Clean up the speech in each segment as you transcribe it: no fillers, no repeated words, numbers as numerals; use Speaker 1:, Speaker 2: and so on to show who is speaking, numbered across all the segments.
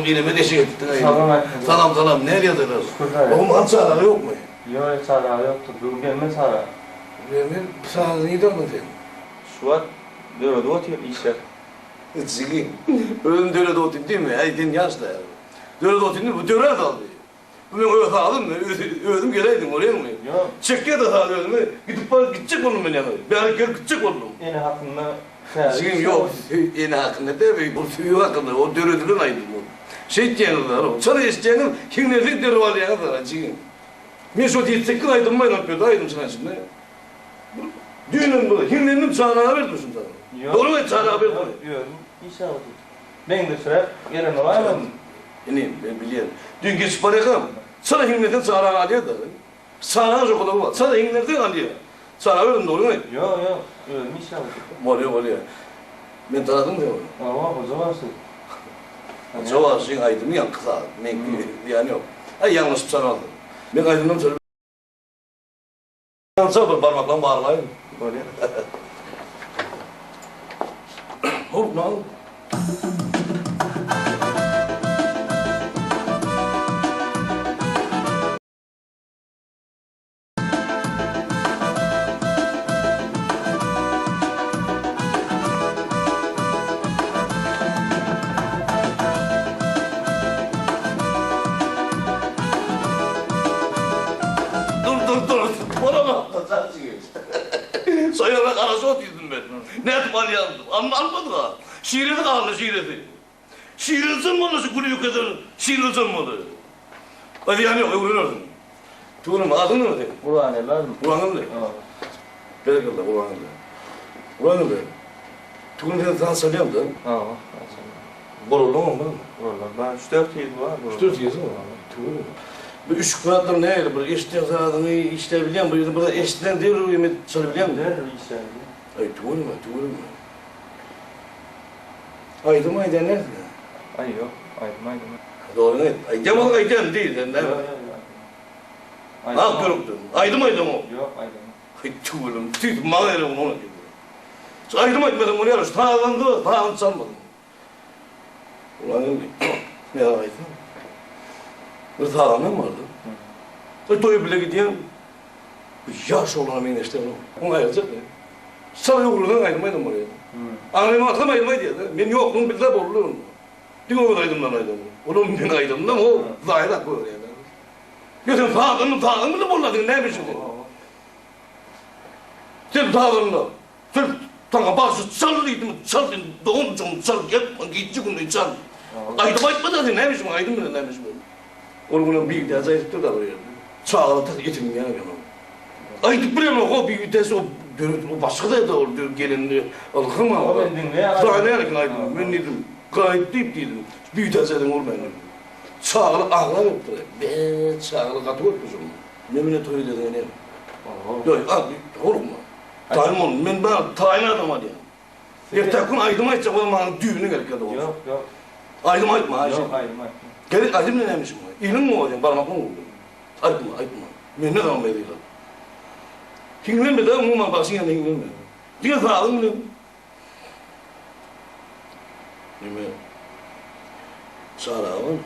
Speaker 1: Ilime deşik etdiň.
Speaker 2: Salam aýtmaly.
Speaker 1: Salam salam. Näl ýazdylar?
Speaker 2: Şükür Hudaýa.
Speaker 1: Oglum hany çagaň ýokmy?
Speaker 2: Ýok ýok çaga ýokdur. Bu gün gelmez çaga.
Speaker 1: Gelmez. Bu sazy nirden aldyň sen?
Speaker 2: Şu wagt döredip otyr işler.
Speaker 1: Jigim. Özüm döredip otyryn diýme. Äý sen ýaş-da. Döredip otyryn diýme. Bu dörär sazy. Bu meň öz sazym. Özüm geläýdim bolýarmy?
Speaker 2: Ýok.
Speaker 1: Çekýär-de saz özümi. Gidip baryp gitjek boldum men ýaňy. Bärik gelip gitjek boldum.
Speaker 2: Ene hakynda täze
Speaker 1: Jigim ýok. Ene hakynda däl, bu söýgi hakynda. O döredilen aýdym ol. Şeýtýäňiz-de, çala eşitýäňiz, hiňlenseň derrew alýaňyz-da, jigim. Men şo 7-8 aýdymymy aýlanyp ýördi aýdymçylaryň içinde. Düýnem bir hiňlendim çanaga berdim şuny sana. Dogry aýt çanaga berdim.
Speaker 2: Ýok, özüm iş alyp Meňzeşräk gelen bolaýmadymy?
Speaker 1: Inim, men bilýän. Düýn geçip barýakam, çala hiňlenseň çanaga alýar-da. Çanaga jokalagy bar. Çala hiňlenseň alýar. Çanaga berdim dogryňy aýt.
Speaker 2: Ýok, ýok, özüm iş alyp.
Speaker 1: Bolýar, bolýar. Men tanadyňmy sen ony?
Speaker 2: Hawa, Hoja bagşy.
Speaker 1: Hoja bagşyň aýdymy ýaňky saz. Meňki diýýän ýok. Aý, ýalňyşyp çalarsyň. Meň aýdymlarym şeýle. Ýalňyşa bir barmaklaryňy barlaýyn.
Speaker 2: Bolýar.
Speaker 1: Hop, mal. Dur dur dur. Bolamazda çaşyň. Şo ýere garaşyp otyrdym men. Nädip alýan? Alma almadyk-a. Şiresi galdy şiresi. Şirilsem boldy şu gülýükeden şirilsem boldy. Zyýany ýok öwrenersiň. Tüweleme adyň näme seniň?
Speaker 2: Gurbangeldi adym.
Speaker 1: Gurbangeldi?
Speaker 2: Hawa.
Speaker 1: Berekella Gurbangeldi. Gurbangeldi. Tüweleme sen saz çalýaň-da?
Speaker 2: Hawa, saz çalýan.
Speaker 1: Gurallaňam barmy?
Speaker 2: Gurallar bar. Üç-dört hili bar.
Speaker 1: Üç-dört hili bar. Tüweleme. Bu üşük zatlar nähili? Bir eşitýän sazyňy işläbilýäňmi? Bir ýerde bir zat eşitseň derrew eme çalybilýäňmi?
Speaker 2: Derrew işläbilýän.
Speaker 1: Aý tüweleme, tüweleme. Aýdym aýdýan dälsiň-ä?
Speaker 2: Aý ýok, aýdym aýdym.
Speaker 1: Dogryňy aýt. Aýdýan bolsaň aýdýan diý, sen näme?
Speaker 2: Ýok, ýok, ýok.
Speaker 1: Ak ýürekden. Aýdym aýdaňok.
Speaker 2: Ýok, aýdamok.
Speaker 1: Aý tüweleme, tüýs maňa gerek bolan eken. Şu aýdym aýtmasaň bolýar, şu sazanda sazyny çalmadyň. Ulan indi ne aýtsam. Bir sazandam bardy. Bir toýa bile gidýän. Bir ýaş oglana meňzeşdi onuň. Oňa aýryljak men. Çal ýugrulan aýdym aýdan bolýar. Aňryma atsam aýdym aýdýar-da. Men ýoklugymy bilse boldy onda. Diňe öz aýdymlaryny aýdan. Olam meň aýdymdam o zaýalap goýberýär. Ýa sen sazanda sazyň bilen bolýar, näme üçin sen? Sen sazanda Sen saňa bagşy çal diýdim, çal diýdim, dogan çal, gel, gitji günde çal. Aýdym aýtma-da sen näme üçin aýdym bilen näme üçin? Ol günem Bibitäç aýdypdyr-da bir ýerde. Çagalar tas etim iýen eken ol. Aýdyp bilenok o Bibitäç o döredip o başga-da ol gelenini ylham
Speaker 2: O
Speaker 1: aldy.
Speaker 2: men diňleýän
Speaker 1: Hudaý eken aýdymy. Men diýdim, gaýyp diýip diýdim. Bibitäç aýdan bolmaýan diýdim. Çagalar aglap ýatypdyr. Be, çagalar gaty görüpdir şony. Nemine toý edesiň ene? Ýok, a, horkma. Taýyn bol, men bar taýyn adam alýan. Erteki gün aýdym aýtjak bolsaň maňa düýbünden gerek ýa dogrusu.
Speaker 2: Ýok, ýok.
Speaker 1: Aýdym aýtma, aýşe.
Speaker 2: Ýok, aýdym aýtma.
Speaker 1: Gerek aýdym bilen näme işiň bar? Iliň bar seň barmaklyň boldy. Aýtma, aýtma. Menden saňa mezil al. Hiňlenme-de, umuman bagşyň ýanynda hiňlenme. Diňe sazyň bilen. Neme? Çary agam.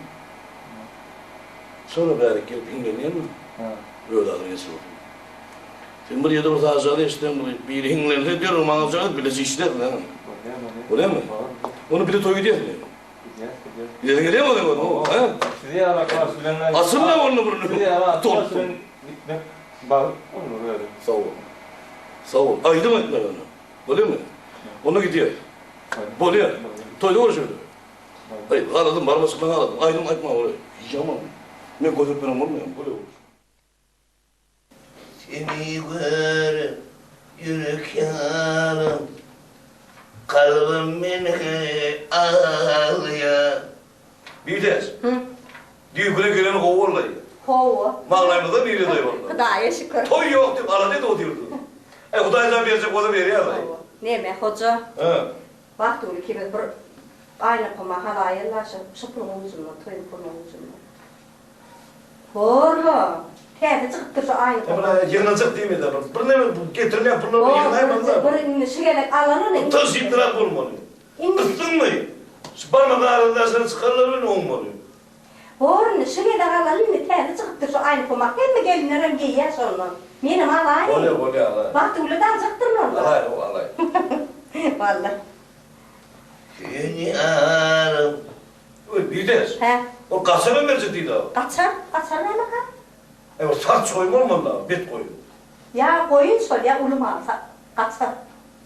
Speaker 1: Çary bärik gelip hiňlenýärmi?
Speaker 2: Hä.
Speaker 1: Öz adyny geçirip otyr. Sen bir ýerde bir sazjagaz eşitseň, bir biri hiňlense derrew maňa jaň et, bileje işläris agam.
Speaker 2: Bolýar, bolýar.
Speaker 1: Bolýarmy?
Speaker 2: Bolar.
Speaker 1: Onda bile toý gidýäsmi?
Speaker 2: Gidýäs, gidýäs.
Speaker 1: Gidesiň gelýärmi o zaman? Hä?
Speaker 2: Sizi ýaly bagşy bilen
Speaker 1: Asyl-da onda bir
Speaker 2: Sizi ýaly
Speaker 1: tort.
Speaker 2: bagşy bilen gitmek bagt olur özi.
Speaker 1: Sag bol. Sag bol. Aýdym aýtmaly onda. Bolýarmy? Onda gidýäs. Bolýar. Toýda görüşeris. Aý, galadym, barmaşykdan galadym. Aýdym aýtma bolýar. Ýaman. Men göterip beren bolmaýan. Bolýar.
Speaker 3: Seni görüp ýürek ýarym, Kalbym meni alýar.
Speaker 1: Bides. Düýküne geleni gowy boldy.
Speaker 4: Hawa.
Speaker 1: Maglaýymyzda biri toý boldy.
Speaker 4: Hudaýa şükür.
Speaker 1: Toý ýok diýip alada edip otyrdy. Äý Hudaý jan berjek bolsa berýär-laý.
Speaker 4: Hawa. Neme hoja.
Speaker 1: Hä.
Speaker 4: Bagtygül ikimiz bir Aýnapama halaýyl-la şo şo puluň ujundan, toýuň pulunyň ujundan. Bor-la. Täze çykypdyr şu Aýnapama.
Speaker 1: Ýa bir ýygnajak diýmedi-ä bir. Bir neme getirilýän pullary ýygnaýmaly-da.
Speaker 4: Bir indi şu gezek alan ony.
Speaker 1: Tygşytlyrak bolmaly.
Speaker 4: Indi.
Speaker 1: Gysdyňmy? Şu barmak arasynda çykarlar bilen oňmaly.
Speaker 4: Bor indi, şu gezek alaly indi, täze çykypdyr şu aýny pomak, hemme gelinlerem geýýär şondan. Menem alaýyn.
Speaker 1: Bolýa, bolýa, alaý.
Speaker 4: Bagtygüle-de aljakdyryn onda.
Speaker 1: Alaý, hawa, alaý.
Speaker 4: Walla.
Speaker 3: Seni arym.
Speaker 1: Öý, Bides.
Speaker 4: Hä?
Speaker 1: Ol gaçar hem berjek diýdi-a.
Speaker 4: Gaçar, gaçar nämeka?
Speaker 1: Eý, ol sarç goýun bolmaly-da, bet goýun.
Speaker 4: Ýa goýun şol, ýa uly mal, gaçar.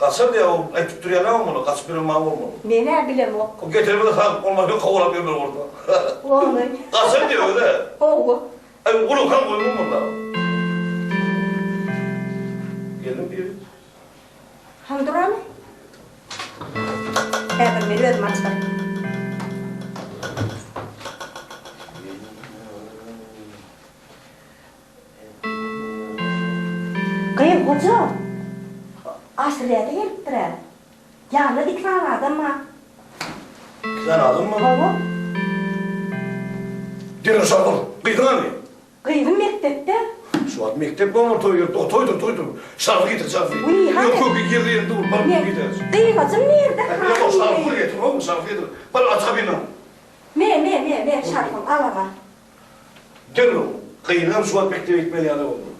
Speaker 1: Gaçar diýýär, ol aýdyp durýan-a muny, gaçyp ýören mal bolmaly.
Speaker 4: Men-ä bilemok.
Speaker 1: O getirmese sagyp bolmaz, ýok kowalap ýörmeli bolsa.
Speaker 4: Ony.
Speaker 1: Gaçar diýýär özi-ä.
Speaker 4: Hawa.
Speaker 1: Eý, uly ham goýun bolmaly-da. Geldim diýip.
Speaker 4: Hany duraly. Häzir men özüm açaryn. Gyz goja, Aşyrýa-da gelipdir-ä. Ýanynda iki sany adam bar.
Speaker 1: Iki sany adam bar?
Speaker 4: Hawa.
Speaker 1: Derrew şal bol. Gyzyň hany?
Speaker 4: Gyzym mekdepde.
Speaker 1: Şu wagt mekdep bolmar toý ýörüp, o toýdur, toýdur. Şarfy getir, şarfy.
Speaker 4: Wiý, hany?
Speaker 1: Ýok, köki ýerde ýerde dur, baryp getir.
Speaker 4: Gyzajym nirde?
Speaker 1: Hany? Şarfy getir, oglum, şarfy getir. Bar, aç gapyny.
Speaker 4: Me, me, me, me, şarfym, al-a.
Speaker 1: Derrew, gyzam şu wagt mekdebe gitmeli ýaly boldy.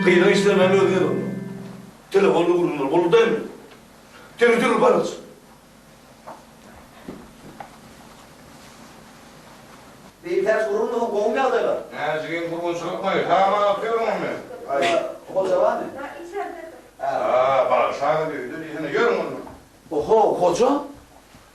Speaker 1: Gyzyň işlerini hem özüň et onda. Telefonly gürrüňler boldy dälmi? Derrew, derrew bar aç.
Speaker 5: Beýtäç gurulmadyň gowymy ýagdaýlar?
Speaker 6: Näjigim gurgunçylykmy? Saman atyyorum men.
Speaker 5: Aý, hoja barmy?
Speaker 4: Ha, içerdedir.
Speaker 6: Ha, bagşa öýde diýsene, ýörüň onda.
Speaker 5: Oho, hoja!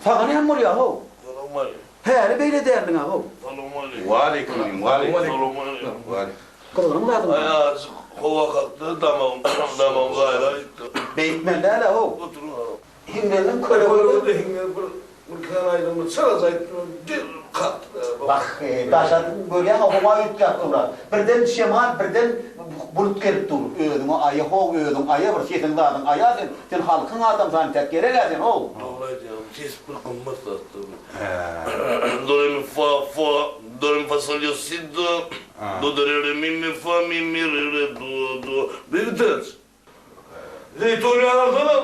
Speaker 5: Saňa näme bolýar how?
Speaker 1: Salowmaleýkim.
Speaker 5: Häli beýle däldiň-ä how.
Speaker 1: Salowmaleýkim.
Speaker 6: Waleýkim, waleýkim.
Speaker 1: Salowmaleýkim.
Speaker 5: Gyzgynyň zadyny.
Speaker 1: Aý, azajyk howa kakdy, damagym, damagym gaýra gitdi.
Speaker 5: Beýtmeli däl-ä how.
Speaker 1: Oturyň how.
Speaker 5: Hiňlendiň köle
Speaker 1: Kölegede hiňlenip bir bir kän aýdymy çalaja aýtdym, derrew kakdy.
Speaker 5: Wah, daşary görýäň-ä howa üýtgäp dur-a. Birden şemal, birden bulut gelip dur. Özüňe aýa how, özüň aýa bir sesiň zadyň aýa sen. Sen halkyň adamsy antek gerek-ä sen how.
Speaker 1: Dogry aýdýaň, ses bir gymmat zatdyr. Do re mi fa fa, do re mi fa sol ýa si do, do do re re mi mi fa mi mi re re do do. Beýik Zeýtun ýagy alsana,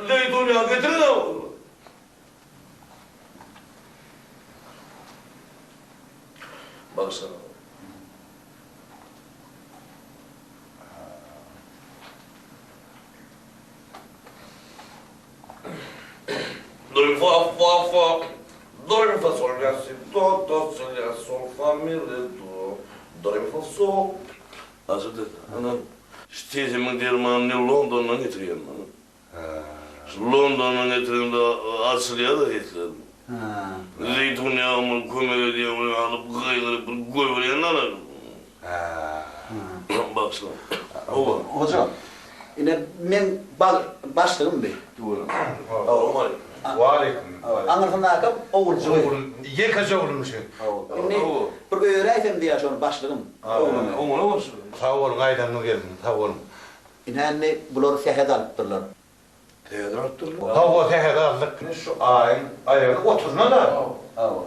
Speaker 1: zeýtun ýagy getiriň-ä oglum. Bagsana. Do re mi fa fa fa, do re mi fa sol la si do do sol la sol fa mi re do, do re mi fa sol. Ajy dede, ynha, şu tezimiň dermanyny Londondan getirýän maňa. Şu Londondan getirende açylýar-da seslerim. Zeýtun ýagymy kömek edýän bilen alyp gygyryp bir goýberýän ala. Bagyşlaň. Hawa.
Speaker 5: Hoja, ine, meň başlygym bi.
Speaker 1: Salowmaleýkim.
Speaker 6: Waleýkim.
Speaker 5: Aňyrsyndaky oguljygy.
Speaker 6: Ýekeje oglum şu.
Speaker 5: Indi bir öýeräýsem diýýär şony başlygym. Ogluny.
Speaker 1: Oňuna bolsun.
Speaker 6: Sag boluň aýdanyňyz gelsin sag boluň.
Speaker 5: Ine indi bular sähet alypdyrlar.
Speaker 1: Sähet alypdyrlar.
Speaker 6: Hawa sähet aldyk. Indi şu aýyň aýagyny oturyna da.
Speaker 5: Hawa.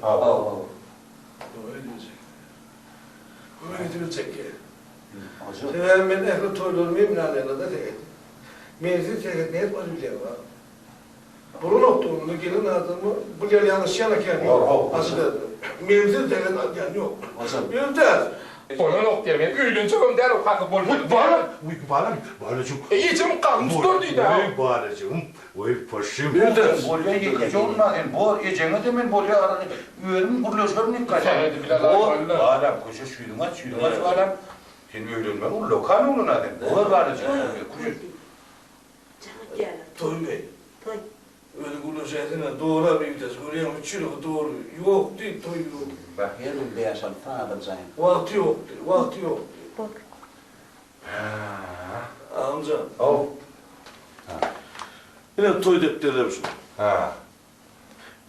Speaker 6: Hawa.
Speaker 1: Kömek ediljek. Kömek ediljek. Sebäbi men ähli toýlarymy emlälenlerde sähet. Mensiz sähet nädip alyp bilýär. Bolanokdy onda gelen adama bu ýer ýalňyşýan eken ýok asyl mensiz degen adýan ýok ýöne däl.
Speaker 7: Bolanok diýýär men öýlenjegem däl o kaka bolmaly
Speaker 6: Wuý balam wuý balam balajygym.
Speaker 7: E ejemiň galyny tutar diýdä.
Speaker 6: Wuý balajygym wuý poşşym.
Speaker 8: Bolýa ýekeje onda sen bor ejeňe-de men bolýa arany özüm gürleşerin diýip gaýtam.
Speaker 6: Bor balam köşeş ýüzüňi aç ýüzüňi aç balam sen öýlenmeli ullakan oglan-a sen bor balajygym köşeş.
Speaker 4: Jaň etýärler.
Speaker 1: Toý beý.
Speaker 4: Toý.
Speaker 1: Özi gürleşäýsene, dogry-a bibitäç, görýäňmi, üç ýyl dogry. Ýok diý, toý ýok.
Speaker 5: Her gün bäş-alty sany adam jaýyň.
Speaker 1: Wagty ýok diý, wagty ýok diý.
Speaker 4: Bor.
Speaker 1: Agamjan.
Speaker 6: Haw.
Speaker 1: Ine toý depderleri şu.
Speaker 6: Ha.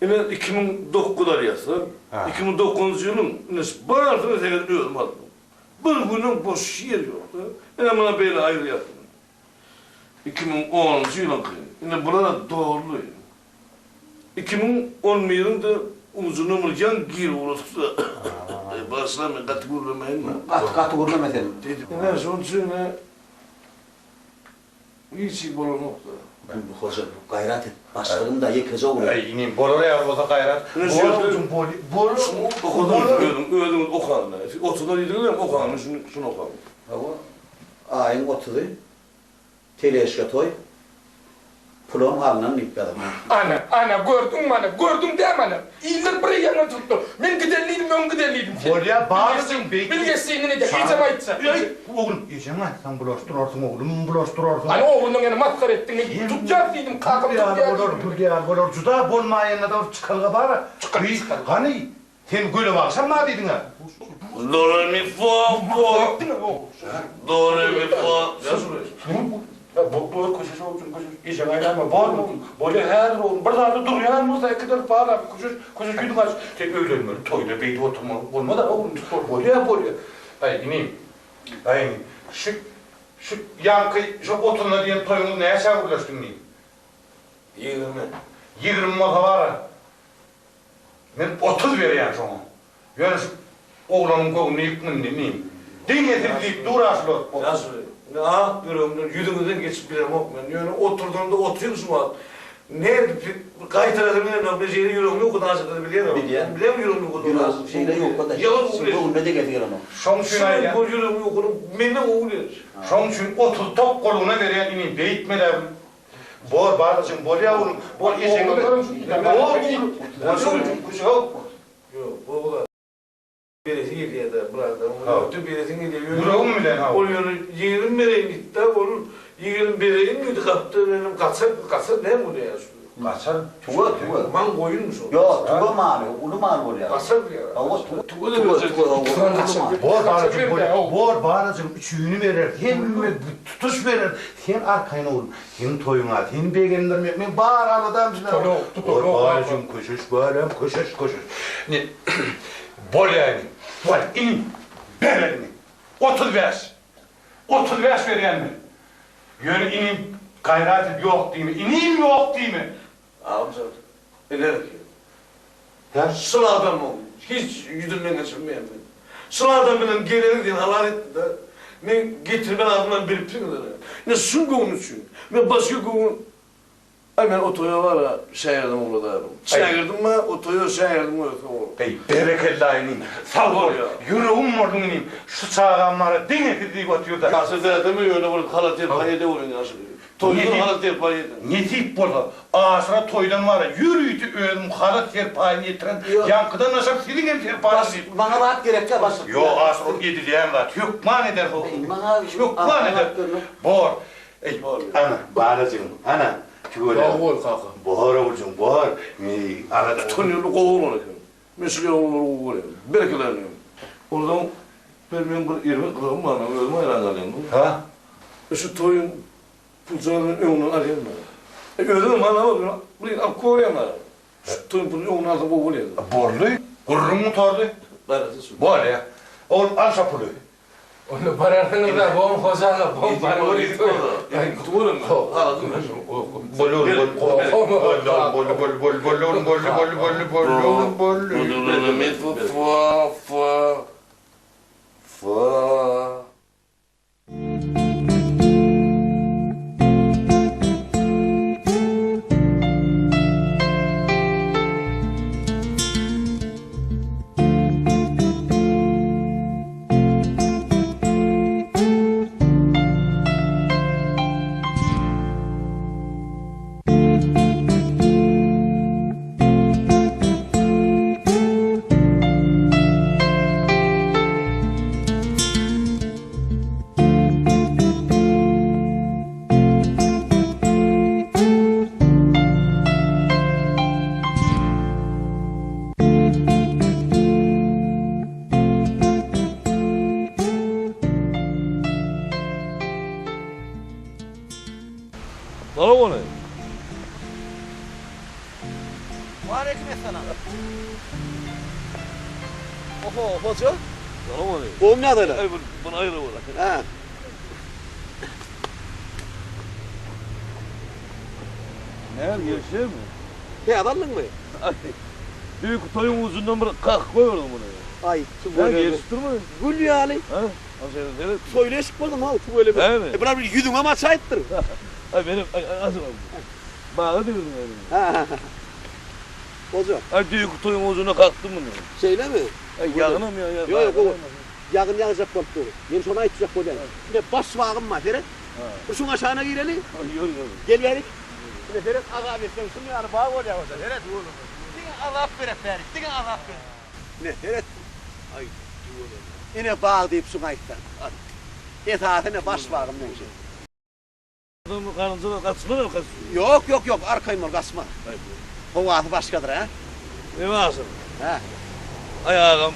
Speaker 1: Ine 2009 alýas-da. 2009-njy ýylyň ine şu barysyny seredip özüm aldym. Bir günüň boş ýeri ýok-da. Ine muny beýle aýyrýas. 2010-njy ýylyňky. Indi bular doly. 2011-iň-de ujuna bir ýaň girip ugradypdy. Bagyşla men gaty gürlemäýin-le.
Speaker 5: Gaty gaty gürleme sen.
Speaker 1: Ine şonuň üçin-ä hiç hili bolanok-da.
Speaker 5: Hoja, gaýrat et. Başlygym-da ýekeje ogly.
Speaker 6: Aý, inim, bolar ýaly bolsa gaýrat. Bolar, bolar,
Speaker 1: Okadyňyz, özüň, özüňiz okaň. Siz otuzda diýdiňizem, okaň, şuny, şuny okaň.
Speaker 5: Hawa, aýyň otuzy, teležka toý, pulam alnan diýip ýazypdyr.
Speaker 7: Ana, ana, gördüňmi, ana, gördüň dämi, ana? Iller bir ýaňa tutdy. Men gideli diýdim, öň gideli diýdim.
Speaker 6: Bolýa, barsyň, beýtme.
Speaker 7: Bilgeşleýin ine, ejem aýtsa.
Speaker 6: Eý, oglum, ejeň aýtsaň bulaşdyrarsyň, oglum, bulaşdyrarsyň.
Speaker 7: Ana, oglunyň ýene masgara etdiň, men tutýas diýdim, kakam
Speaker 6: Gül ýaly
Speaker 7: tutýar
Speaker 6: bolar,
Speaker 7: diýdim.
Speaker 6: gül ýaly bolar, juda bolmaýanda-da bir çykalga bar-a.
Speaker 7: Çykalga,
Speaker 6: Gyz,
Speaker 7: çykalga.
Speaker 6: Gany, sen göle bagşam bar diýdiň-ä.
Speaker 1: Do re mi fa fa do re mi fa.
Speaker 6: Ya bu bu köşeş olsun köşeş ejeň aýlanma bormy bolýa häzir oglum bir zada durýan bolsa äkider balam köşeş köşeş ýüzüň aç sen öýlenmeli toýda beýdip oturmaly bolmaz-a oglum bolýa bolýa aý inim aý inim şu şu ýaňky şo otuzynda diýen toýuňyz näçä gürleşdiň diýip
Speaker 1: 20.
Speaker 6: 20 bolsa bar-a Men 30 berýän şoňa. Ýöne şu oglanyň göwnüni ýykmyn inim. Diňe siz diýip dur-a şular.
Speaker 1: Ýaşuly, indi ak ýüregimden ýüzüňizden geçip bilemok men. Ýöne oturdamda otyryn şu wagt. Nädip gaýtarasym gelenok, men şeýle ýüregim ýok daşydyny bilýän.
Speaker 5: Bilýän.
Speaker 1: Bilýän ýüregim ýok
Speaker 5: Ýüregiň şeýle ýokka-da
Speaker 1: Ýalan
Speaker 5: hiç göwnüne degesi gelenok.
Speaker 6: Şoň üçin aýdýan.
Speaker 1: Şunuň ýüregim ýok, menden gowy bilýär.
Speaker 6: Şoň üçin 30 tok goluna berýän inim beýtme-dä. Bor balajygym bolýa oglum bor ejeňe ber bor oglum
Speaker 1: Ýok, gowy zat. Beresi gelýär-dä bir adamyň. Ýokdy beresiň gelýär. Ýöne
Speaker 6: Ýüregim bilen hawa.
Speaker 1: Ol ýöne ýegenim bereýin diýdi-de, ol ýegenim bereýin diýdi, gapda menem gaçar, gaçar näme bolýar şu?
Speaker 6: Gaçar.
Speaker 5: Tüwe, tüwe.
Speaker 1: Maň goýunmy şol?
Speaker 5: Ýok, tüwe maly, uly mal bolýar.
Speaker 1: Gaçar diýýär.
Speaker 5: Hawa, tüwe, tüwe, tüwe, hawa, uly mal.
Speaker 6: Bor balajygym bor, bor balajygym üçüni berer, hemme tutuş berer. Sen arkaýyn oglum. Seň toýuňa seni begendirmek meň bar aladam şular.
Speaker 7: Tutanok, tutanok.
Speaker 6: Bor balajygym köşeş balam köşeş köşeş. Ine bolýa inim. Bol inim ber elini. 35. 35 berýän men. Ýöne inim gaýrat et ýok diýme. Inim ýok diýme.
Speaker 1: Agam ileri ki.
Speaker 6: Hä?
Speaker 1: Şul adamyň hiç ýüzünden geçirmeýän men. Şul adam bilen geleni sen halal etdi-de. Men getirmeli adamdan bilipsiňiz ene. Ine şuň göwni üçin. Men başga göwün Aý men o toýa bar-a şägirdim ugradaryn. Şägirdim bar, o toýa şägirdim goýsa bolar.
Speaker 6: Eý, berekella inim. Sag bol. Ýüregim bolduň inim. Şu çagam bar-a diňe siz diýip otyr-da.
Speaker 1: Ýagşy dädemi ýöne bir halat serpaý edeweriň ýagşy. Toýdan halat serpaý ediň.
Speaker 6: Nesip bolsa, Aşyra toýdan bar-a ýörite özüm halat serpaýyny ýetiren, ýaňkydan daşary siziň hem serpaýyňyz diýip.
Speaker 5: Maňa zat gerekkä başlyk.
Speaker 6: Ýok, Aşyr ol edilýän zat. Hökman eder ol. Hökman eder. Bor. Eý, ana, balajygym, ana, tüweleme.
Speaker 7: Sag bol, kaka.
Speaker 6: Bor, oguljygym, bor. Meý, alada.
Speaker 1: Tutan ýerli gowy oglan eken. Men şul ýaly oglanlary gowy görýän. Berkelerini. Onsoň bir meň bir erbet gyzygym bar, men özüm haýran galýan.
Speaker 6: Ha?
Speaker 1: Şu toýuň puljagyny öňünden alýan men. E, özümem alamok, ýöne bir alyp görýän bar. Şu toýuň puluny öňünden alsam gowy bolýar.
Speaker 6: Boldy. Gürrüň gutardy. Bolýa. Oglum, al şo puly.
Speaker 7: Onda bararsyňyz-da, bom hoja aga, bom bararsyňyz.
Speaker 6: Boldy, boldy, boldy, boldy, boldy, oglum, boldy, boldy, boldy, boldy, oglum, boldy.
Speaker 1: Salam aleýkum.
Speaker 2: Waleýkim essalam. Oho, hoja.
Speaker 1: Salam aleýkum.
Speaker 2: Gowmy ýagdaýlar?
Speaker 1: Aý, bir aýra bol.
Speaker 2: Hä.
Speaker 1: Näme, gelişýärmi?
Speaker 2: Täze aldyňmy?
Speaker 1: Aý, düýnki toýuň ujundan bir kakyp goýberdim muny.
Speaker 2: Aý, tüweleme.
Speaker 1: Näme, gelişipdirmi?
Speaker 2: Gül ýaly.
Speaker 1: Hä? Şeýle seret.
Speaker 2: Toýly eşik boldum-how, tüweleme.
Speaker 1: Näme?
Speaker 2: E, bular bir ýüzüňem açaýypdyr.
Speaker 1: Ay benim ay ay az kaldı. Baga degirdim elimi.
Speaker 5: Ha ha ha. Hoca.
Speaker 1: Ay düýki toýuň ujuna kalktym muny.
Speaker 5: Şeýlemi?
Speaker 1: Ay ýagynam ýa ýa.
Speaker 5: Ýok ýok gowy. Ýagyn ýagjak bolup dur. Men şony aýtjak bolýan. Ine baş bagym bar seret. Bir şuň aşagyna gireli.
Speaker 1: Ýör ýör.
Speaker 5: Gel bärik. Ine seret azap etseň şuň ýaly bag bolýar hoja seret. Diňe azap berek bärik diňe azap berek. Ine seret. Aý tüweleme. Ine bag diýip şuňa aýtsaň. Al. Esasy ine baş bagym meň şu.
Speaker 1: Garynjalar gaçmaz arkaýyn.
Speaker 5: Ýok ýok ýok arkaýyn bol gaçmaz. Howasy başgadyr hä.
Speaker 1: Neme asyl.
Speaker 5: Hä.
Speaker 1: Aý agam.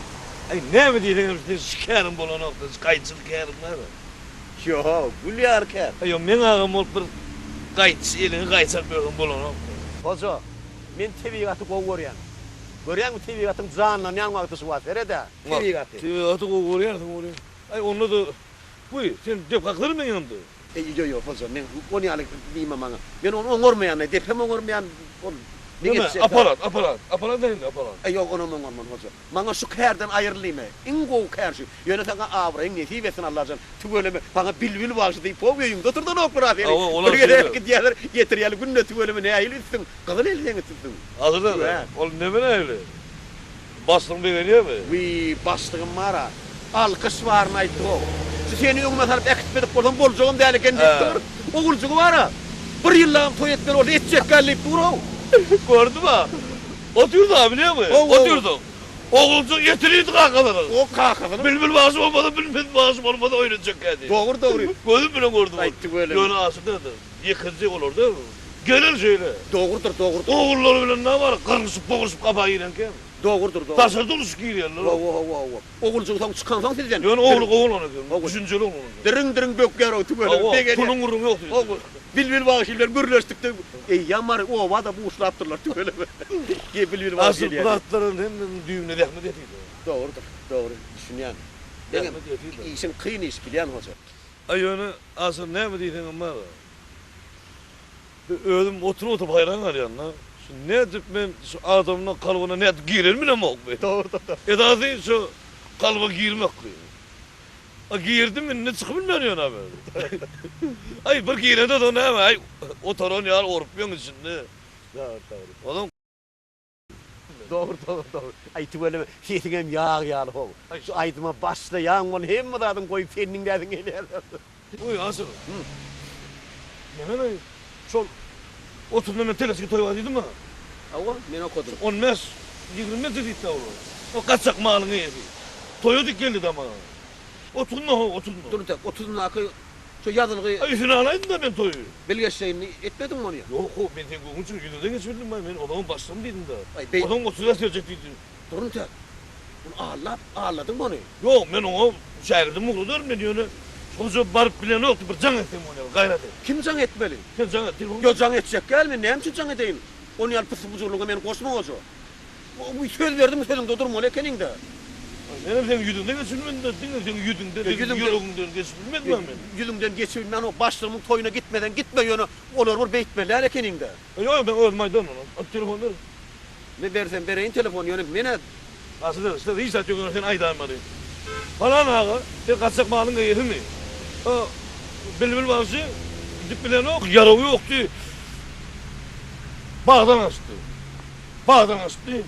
Speaker 1: Aý näme diýseňem sen şu käriň bolanokda şu gaýçyly käriň bar.
Speaker 5: Ýok gül ýaly kär.
Speaker 1: Aý ýok meň agam bolup bir gaýçy eliňi gaýçy alyp ýörseň bolanok.
Speaker 5: Hoja, men tebigaty gowy görýän. Görýäňmi tebigatyň janlanýan wagty şu wagt sered-ä. Tebigaty.
Speaker 1: Tebigaty gowy görýärsiň welin. Aý onda-da Wiý, sen dep kakdyr meň ýanymda.
Speaker 5: Eý, ýo, ýo, hoja, men ony ýaly diýme maňa. Men ony oňarmaýan, depem oňarmaýan, ol meň
Speaker 1: Neme,
Speaker 5: etjek
Speaker 1: apparat, apparat, apparat nähili apparat?
Speaker 5: Eý, ýok, onam oňarman, hoja. Maňa şu kärden aýryl diýme. Iň gowy kär şu. Ýöne saňa abraýyň nesip etsin, Allajan. Tüweleme, saňa bilbil bagşy diýip, how öýüňde oturdanoklar-a seni.
Speaker 1: Hawa, olar
Speaker 5: Bir gezek
Speaker 1: şeýle.
Speaker 5: gidýärler, getirýärler, günde tüweleme nähili üstüň, gyzyl el seň üstüň.
Speaker 1: Asyl-a, ol neme nähili? Başlygyň begenýärmi?
Speaker 5: Wiý, başlygym bar-a. Alkyş baryny aýtdy-how. Şu seni öňüme salyp äkitmedik bolsam boljagam däl eken diýip dur. Oguljygy bar-a. Bir ýyllagam toý etmeli bolsa etjekgä diýip dur-how.
Speaker 1: Gördüm-ä. Otyrdy-a, bilýäňmi? Otyrdy. Oguljyk ýetirýdi kakasynyň.
Speaker 5: O kakasynyň.
Speaker 1: Bilbil bagşy bolmasa, bilmez bagşy bolmasa oýnatjakgä diýip.
Speaker 5: Dogry, dogry.
Speaker 1: Gözüm bilen gördüm.
Speaker 5: Aýtdy welin.
Speaker 1: Ýöne aşyk däldi. Ýekeje olar däl. Gelen şeýle.
Speaker 5: Dogrudyr, dogrudyr.
Speaker 1: Ogullary bilen nä bar, gyrlyşyp boguşyp gapa girenken.
Speaker 5: Dogrudyr, dogry.
Speaker 1: Daşarda uruşyp girýärler.
Speaker 5: Hawa, hawa, hawa. Oguljygy soň çykansoň sizden.
Speaker 1: Ýöne ogly gowy oglan eken. Düşünjeli oglan eken.
Speaker 5: Diriň-diriň bökýär-ow tüweleme.
Speaker 1: Hawa,
Speaker 5: Begenýär.
Speaker 1: puluň gürrüňi ýok diýdi.
Speaker 5: Hawa. Bilbil bagşy bilen gürleşdik-de, eýýäm bar, oba-da buşlapdyrlar tüweleme. Ge, Bilbil bagşy
Speaker 1: Asyl
Speaker 5: gelýär
Speaker 1: bu
Speaker 5: diýip.
Speaker 1: zatlaryň hemmesiniň düýbüne zähmet ýatyr-da.
Speaker 5: Dogrudyr, dogry. Düşünýän. Meňem
Speaker 1: Zähmet ýatyr-da.
Speaker 5: işiň kyn iş, bilýän hoja.
Speaker 1: Aý ýöne Asyl näme diýseňem bar. Özüm oturyp-oturyp haýran galýan-da. Şu nädip men şu adamlaň kalbyna nädip girenim bilemok men.
Speaker 5: Dogry-dogry.
Speaker 1: Esasy şu kalba girmek kyn. A girdim indi çykyp bilmän ýöne men. Aý bir girende soň näme aý otaran ýaly orup ýöň içinde.
Speaker 5: Dogry dogry.
Speaker 1: Onsoň.
Speaker 5: Dogry dogry dogry. Aý tüweleme sesiňem ýag ýaly how. Şu aýdyma başlaýaň bol hemme zadyň goýup sen diňläsiň gelýär.
Speaker 1: Oý Asyl. Näme şol otuzda men teleçki toý bar diýdim maňa.
Speaker 5: Hawa men okadym.
Speaker 1: On bäş 25 diýipdi olar. O gaçak malyň eýesi. Toýa dik geldi da maňa. Otuzynda how otuzynda.
Speaker 5: Dur tek otuzyndaky Şu ýazylgy.
Speaker 1: Aý üstüne alaýdym-da men toýy.
Speaker 5: Bilgeşleýinli etmediňmi ony?
Speaker 1: Ýok, how, men seň göwün üçin ýüzüňden geçip bildim-aý, men ozaňam başlygym diýdim-de.
Speaker 5: Aý, beý.
Speaker 1: Ozaňam 35 berjek diýdi.
Speaker 5: Durun tek. Ony allap, alladyňmy ony?
Speaker 1: Ýok, men oňa şägirdim ugradaryn men, ýöne şoja baryp bilenokdy, bir jaň etseň bolýar, gaýrat et.
Speaker 5: Kim jaň etmeli?
Speaker 1: Sen jaň et, telefon.
Speaker 5: Ýok, jaň etjek däl men, näme üçin jaň edeýin? Ony ýaly pysy-pujurlyga meni goşma goja. Söz berdiňmi sözüňde durmaly ekeniňdä.
Speaker 1: Menem seň ýüzüňden geçip bilmedim-de, diňe seň ýüzüňden, seň ýüregiňden geçip bilmedim-ä men.
Speaker 5: Ýüzüňden geçip bilmän o başlygymyň toýuna gitmeseň gitme ýöne olar bir beýtmeli däl ekeniňdä.
Speaker 1: Ýok, men özüm aýdaryn ony. Al telefon ber.
Speaker 5: Men bersem bereýin telefony ýöne men-ä.
Speaker 1: Asyl siz hiç zat ýok ýöne sen aýdaýmaly. Palan aga, sen gaçjak malyň eýesimi? O Bilbil bagşy gidip bilenok, ýarawy ýokdy. Bagdan gaçdy. Bagdan gaçdy.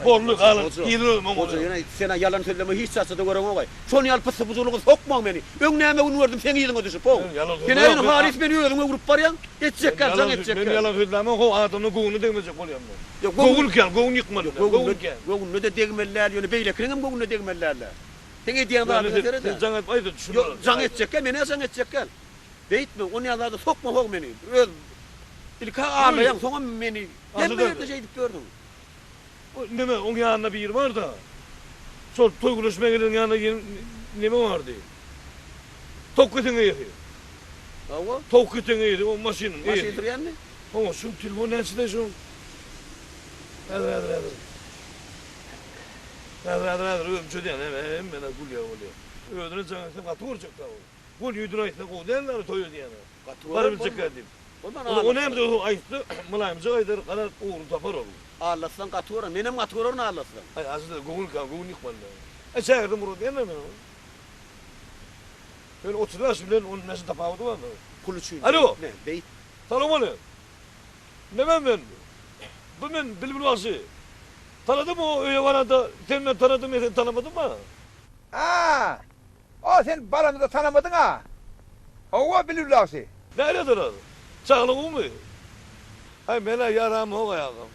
Speaker 1: Boldy, galan yzyny özüm oňarýan.
Speaker 5: Hoja, ýöne sen-ä ýalan sözleme hiç zatça-da göreňok-aý. Şony ýaly pyssy-pujurlyga sokmaň meni. Öň näme gün gördüm seň yzyňa düşüp, how. Sen-ä ýöne halys meni özüňe öwrüp barýaň. Etjekgä, jaň etjekgä.
Speaker 1: Men ýalan sözlämok, how, adamlaň göwnüne degmejek bolýan men. Göwün kän, göwün ýykmaly men, göwün kän.
Speaker 5: Göwnüne-de degmeli däl, ýöne beýlekiniňem göwnüne degmeli däl-dä. Seň edýän zadyňa seret-ä.
Speaker 1: Sen jaň edip aýt-da, düşüner.
Speaker 5: Ýok, jaň etjekgä, men-ä jaň etjekgä. Beýtme, onýan zada sokma how meni. Öz ilk-ä aldaýaň, soňam meni hemme ýerde şeýdip ýörsüň.
Speaker 1: Neme, oň ýanynda biri bar-da. Şol toý güleşmä geleniň ýanynda ýene neme bardy? Towuk etiň eýesi.
Speaker 5: Hawa.
Speaker 1: Towuk etiň eýesi, o maşynyň eýesi.
Speaker 5: Maşyn sürýänmi?
Speaker 1: Hawa, şuň telefony näçede şuň? Häzir, häzir, häzir. Häzir, häzir, häzir, özüm çözýän, hemme, hemme gülýär bolýar. Özüne jaň etsem gaty görjek-dä ol. Gol ýüzüne aýtsa gowy däldir toý edýäne.
Speaker 5: Gaty
Speaker 1: Baryp biljekkä diýip. Ol näme diýip aýtsa mylaýymjak aýdar, garaz ugruny tapar ol.
Speaker 5: Allatsaň gaty görer, menem gaty görerin allatsaň.
Speaker 1: Aý ajy göwün göwün ýykmaly däl. Aý şägirdim urady diýenler men oňa. Ýöne 35 bilen on bäşiň tapawudy bardyr.
Speaker 5: Pul üçin.
Speaker 1: Alo.
Speaker 5: Ne, beýt.
Speaker 1: Salowmaleýkim. Neme men? Bu men Bilbil bagşy. Tanadyňmy o öýe baranda sen meni tanadyň men seni tanamadymma?
Speaker 7: A, o sen baramyzda tanamadyň-a. Hawa Bilbil bagşy.
Speaker 1: Näle durar? Çaglygyňmy? Aý men-ä ýaramok aýagym.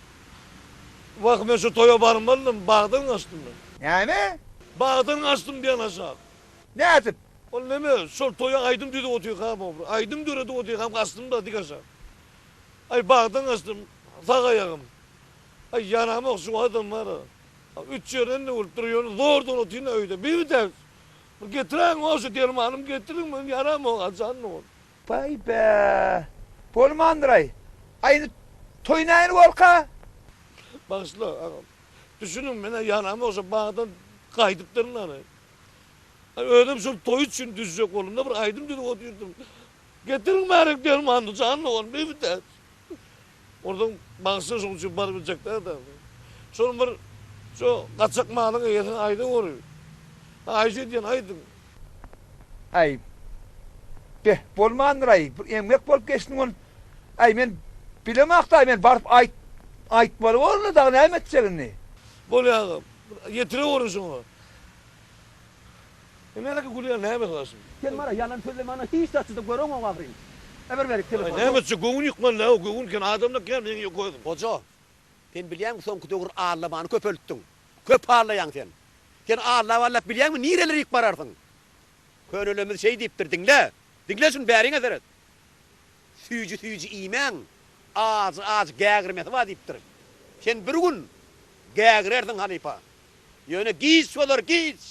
Speaker 1: Wah men şu toýa barmalydym, bagdan gaçdym men.
Speaker 7: Näme?
Speaker 1: Bagdan gaçdym diýen aşak.
Speaker 7: Nädip?
Speaker 1: Ol neme, şol toýa aýdym düzüp otyrkam, aýdym döredip otyrkam gaçdym-da dik aşak. Aý bagdan gaçdym, sag aýagym. Aý ýaramok şu adam bar-a. Üç ýerden-de bolup dur, ýöne zordan otyryn-a öýde. Bir-de bir getiräýiň-ow şu dermanymy getiriň, men ýaramok, a jan dogan.
Speaker 7: Baý be! Bolmandyr-aý. Aý indi toý nähili borka?
Speaker 1: Bagyşla, agam. Düşüniň, men-ä ýaramok, şo bagdan gaýdypdyryn hany. Aý özem şol toý üçin düzjek boldum-da, bir aýdym düzüp otyrdym. Getiriň bärik dermanyny, jan dogan, bir-de. Oradan bagyşla şoň üçin baryp biljek däl-de. Şol bir şu gaçak malyň eýesine aýdyň ony. Haýyş edýän aýdyň.
Speaker 7: Aý, beh, bolmandyr-aý, bir emgek bolup geçdiň ol. Aý, men bilemok-da, men baryp aýt, aýtmaly borun-da, dagy näme etjek indi?
Speaker 1: Bolýa agam, ýetireweriň şoňa. Näme gülýän näme saçym.
Speaker 5: Sen mara ýalan sözlemana hiç zatçyda göreňok ahyryn. Eber berik telefony.
Speaker 1: Näme etjek göwün ýykmaly näme göwün ken adamda kän meň ýok özüm.
Speaker 5: Goja, sen bilýäňmi soňky döwür allamany köpeltdiň. Köp allaýaň sen. Sen allap-allap bilýäňmi nirelere ýyk bararsyň. Könelerimiz şeý diýipdir diňle. Diňle şuny bäriňe seret. Süýji-süýji iýmäň, ajy-ajy gägirmesi bar diýipdir. Sen bir gün gägirersiň halypa. Ýöne giç bolar, giç!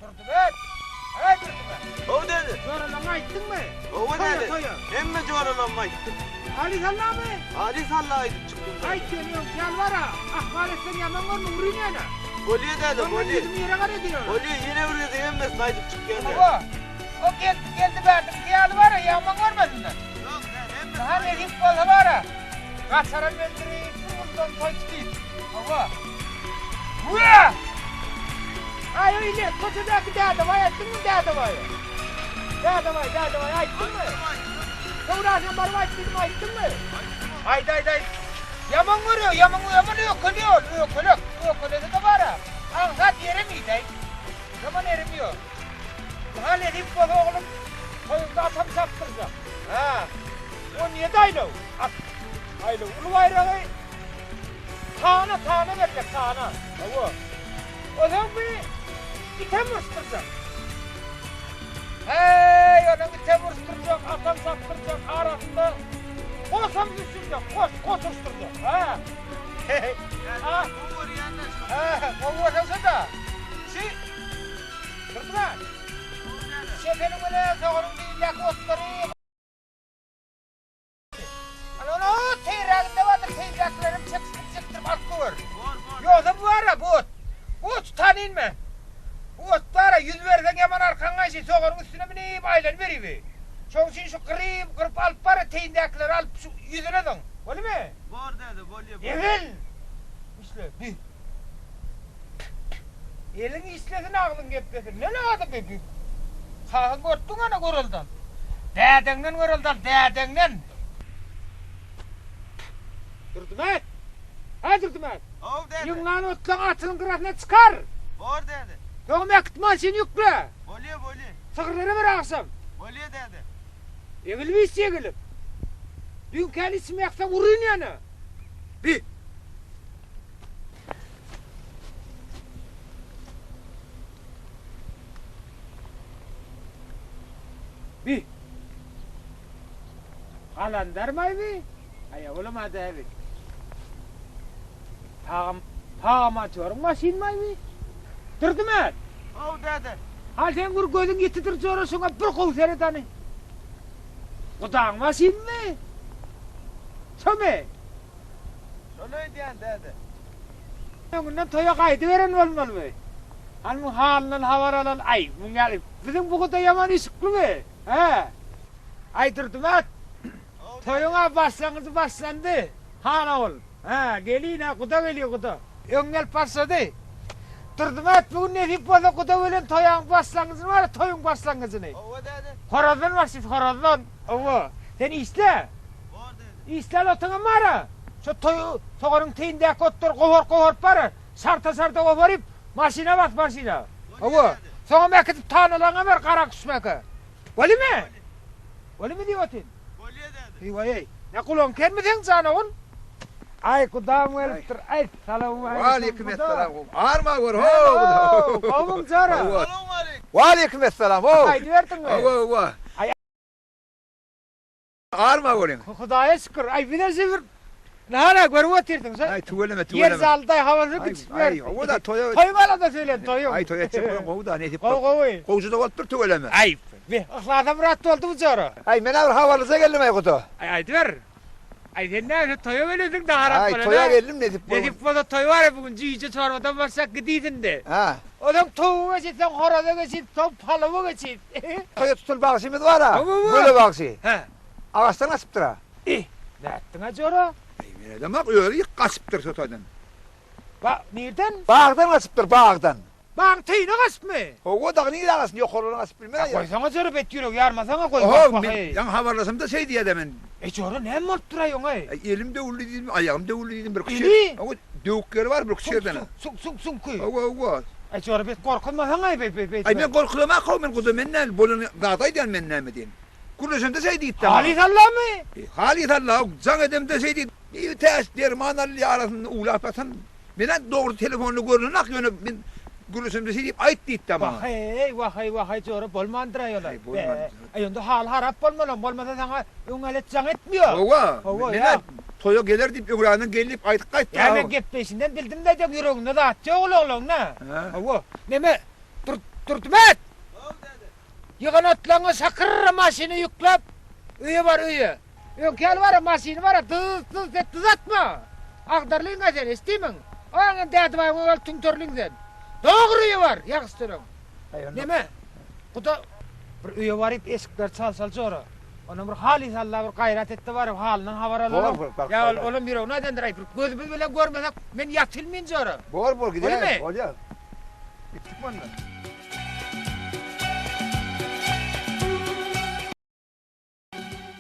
Speaker 7: Durdybek! Äý Durdybek!
Speaker 3: How däde.
Speaker 7: Joralaňy aýtdyňmy?
Speaker 3: Hawa
Speaker 7: Toýa,
Speaker 3: däde.
Speaker 7: toýa.
Speaker 3: Hemme joralarymy aýtdym.
Speaker 7: Ali sallamy?
Speaker 3: Ali salla aýdyp çykdym däde.
Speaker 7: Aýt sen öňki ýaly bar-a. Ahmal etseň ýaman görme, uryn ýene.
Speaker 3: Bolýa däde,
Speaker 7: Şondan
Speaker 3: bolýa.
Speaker 7: ýüzümi ýere gara edýän.
Speaker 3: Bolýa, ýene bir gezek hemmesini aýdyp çykýan däde.
Speaker 7: Hawa. O geldi, geldi bärdiňki ýaly bar-a, ýaman görmesinler.
Speaker 3: Ýok däde, hemmesini
Speaker 7: Daha nesip bolsa bar-a. Gaçaram öldürip, bir uludan toý tutyp. Hawa. Wah! Aý, öýle, köçedäki dädebaý aýtdyňmy, dädebaýa? Dädebaý, dädebaý aýtdyňmy? Söwdasyna baryp aýt diýdim, aýtdyňmy? Aýt, aýt, aýt. Ýaman görýär, ýaman, ýaman öýkeleýär ol, öýkelek. Öýkelese-de bar-a, aňsat ýeremýär-däý. Ýaman erimiýär. Muňa nesip bolsa oglum, toýuňda atam çapdyrjak. Hä, 17 aýlaw at. Aýlaw uly baýragy Tana, tana berjek, tana. Hawa. Onsoň bi item uruşdyrjak. Heý, onuň item uruşdyrjak, atam çapdyrjak, arasynda goşam düşürjek, goş, goş uruşdyrjak. Hä. Heý. Ha. Hä, gowy görseň şo-da. Şi. Durdyman. Şepeniň bilen soganyň düýbündäki otlary Ana ony ot teýräginde bardyr, teýräklerem çekişdirip-çekişdirip alyp gower. Ýogsa bu bar-a, bu ot. Bu oty tanyn men. Bu ot bar-a, ýüz berseň ýaman arkaň gaýşy, soganyň üstüne münip aýlanyberýbi. Şoň üçin şu gyryp, gyryp alyp bar-a, teýindäkileri alyp şu ýüzüne zyň. Bolýamy?
Speaker 3: Bor däde, bolýa, bolýa.
Speaker 7: Egil! Işle, bi. Eliň işlesin agzyň geplesin. Ne lazym bi bi. Kagyz görtdüň ana göreldan. Dädeňden göreldan dädeňden. Durdymet. Haý Durdymet.
Speaker 3: How däde.
Speaker 7: Ýygnan otlaň atynyň gyrasyna çykar.
Speaker 3: Bor däde.
Speaker 7: Soňam äkit maşyn ýükle.
Speaker 3: Bolýa bolýa.
Speaker 7: Sygyrlara ber agşam.
Speaker 3: Bolýa däde.
Speaker 7: Egilip iç egilip. Düňkäni içimi ýaksaň uryn ýene. Bi. Bi. Galandarmaý bi? Aý, olam-a däbi. Tagam, tagamatýoryň maşynmaý bi? Durdymet!
Speaker 3: Haw, däde.
Speaker 7: Hal seň bir gözüň ýitidir jora şoňa bir gowy seret hany. Gudaň maşynymy? Şomy?
Speaker 3: Şony öýdýän, däde.
Speaker 7: Öňünden toýa gaýdyberen bolmaly bi. Hany muň halyndan habar alaly. Aý, muň ýaly biziň bu guda ýaman üşükli bi. Hä. Aý, Durdymet! Toýuň-a başlangyjy başlandy, han ogul. Hä, gelin-ä, guda gelýär, guda. Öň gelip başlady. Durdymet, bu gün nesip bolsa guda bilen toýaň başlangyjyny bar-a, toýuň başlangyjyny.
Speaker 3: Hawa, däde.
Speaker 7: Horazdan başlaýas, horazdan. Hawa. Sen işle.
Speaker 3: Bor, däde.
Speaker 7: Işläli otuňam bar-a. Şo toý soganyň teýindäki otlary goparyp-goparyp bar-a, şarta-şarta goparyp, maşyna bas, maşyna. Hawa. Soňam äkidip tanalaňa ber, Garakuşmeke. Bolymy? Bolymy diýip otyryn.
Speaker 3: Bolýa däde.
Speaker 7: Hywa-eý. Ne gulagyň kermi seň jan ogul? Aý gudam gelipdir. Aý salowmaleýkim.
Speaker 5: Waleýkim essalam. Arma gör ho.
Speaker 7: Gowuň jora.
Speaker 3: Salowmaleýkim.
Speaker 5: Waleýkim essalam ho.
Speaker 7: Gaýdyberdiňmi?
Speaker 5: Hawa hawa.
Speaker 7: Aý
Speaker 5: Arma görüň.
Speaker 7: Hudaýa şükür. Aý bize şu bir Nara görüp otyrsyň şo.
Speaker 5: Aý tüweleme tüweleme.
Speaker 7: Ýer zalda hawasy gitip ber.
Speaker 5: Aý gowy da toýa.
Speaker 7: Toý barada söylen toýuň.
Speaker 5: Aý toý etjek bolan gowy da nesip.
Speaker 7: Gowy gowy.
Speaker 5: Gowja-da bolupdyr tüweleme.
Speaker 7: Aý be yhlasa myrat boldy bu jora.
Speaker 5: Aý men-ä bir habarlyja geldim aý guda.
Speaker 7: Aý aýdyber. Aý sen näme şu toýa gelesiň da harap
Speaker 5: Aý
Speaker 7: bolan.
Speaker 5: toýa geldim nesip bolsa.
Speaker 7: Nesip bolsa toý bar bu gün jüýje çorbadan başlap gidiýsin-de.
Speaker 5: Ha.
Speaker 7: Onsoň towuga geçip, soň horaza geçip, soň palawa geçip.
Speaker 5: Toýa tutul bagşymyz bar-a. Göle bagşy.
Speaker 7: Hä.
Speaker 5: Agaçdan gaçypdyr-a.
Speaker 7: Ih, nätdiň-a jora?
Speaker 5: Eý, men edemok, özi ýyk gaçypdyr şo toýdan.
Speaker 7: Ba, nirden?
Speaker 5: Bagdan gaçypdyr, bagdan.
Speaker 7: Bagyň teýine gaçypmy?
Speaker 5: Hawa, dagy nirä gaçsyn, ýokarlaryna gaçyp bilmez-ä.
Speaker 7: Goýsaňa jora, bet ýüregi ýarmasaň-a goý,
Speaker 5: Oho,
Speaker 7: bak,
Speaker 5: men
Speaker 7: baheý.
Speaker 5: ýaňy habarlaşamda şeý diýýä-dä men.
Speaker 7: Eý, jora, näme bolup dur-aý oňa-eý?
Speaker 5: Eý, elim döwüldi diýdim, aýagym döwüldi diýdim, birküç ýer.
Speaker 7: Eli?
Speaker 5: Hawa, döwük ýeri bar birküç ýerden-ä.
Speaker 7: Süňk, süňk, süňki.
Speaker 5: Hawa, hawa.
Speaker 7: Eý, jora, bet gorkuzmasaň-aý, beý, beý, beýtme.
Speaker 5: Aý, men gorkuzamok-how, men guda, men näme, bolan zady aýdýan men näme diýen. Gürleşemde şeý diýipdi maňa.
Speaker 7: Halys Allamy?
Speaker 5: Halys Alla, jaň edemde şeý diýdi. Bir täç derman aldy arasynda uwlap ýatan. Men-ä dogry telefonda görnenak ýöne men gürleşemde şeý diýip aýt diýipdi maňa.
Speaker 7: Waheý, waheý, waheý jora bolmandyr-aý olar.
Speaker 5: Aý bolmandyr.
Speaker 7: Aý onda haly harap bolmalam, bolmasa saňa öňňelet jaň etmiýo.
Speaker 5: Hawa,
Speaker 7: Hawa,
Speaker 5: men-ä toýa geler diýip öňränden gel diýip aýdyp gaýtdy.
Speaker 7: Ýa men gepleýşinden bildim-de diýen ýüreginde zat ýok ol oglan-da. Hawa, neme, Dur, Durdymet! Ýygan otlaňy şakyrra maşyna ýükläp, öýe bar, öýe. Öňki ýaly bar-a, maşyny bar-a, dyz-dyz et, dyz atma! Agdarlyň-a sen, eşitdiňmiň? Oňam Dädebaýyň öňi alyp tüňterliň sen. Dogry öýe bar, ýagşy töreň. Neme, guda, bir öýe baryp, eşikleri çalşaly jora. Ondan bir halys Alla bir gaýrat et-de baryp, halyndan habar alalyň.
Speaker 5: Bor, bor,
Speaker 7: Ýa ol, olam ýüregini aýdandyr-aý, bir gözümiz bilen görmesek, men ýatylmyn jora.
Speaker 5: Bor, bor, gideýin,
Speaker 7: Bolmy?
Speaker 5: bolýar. Gitdik onda.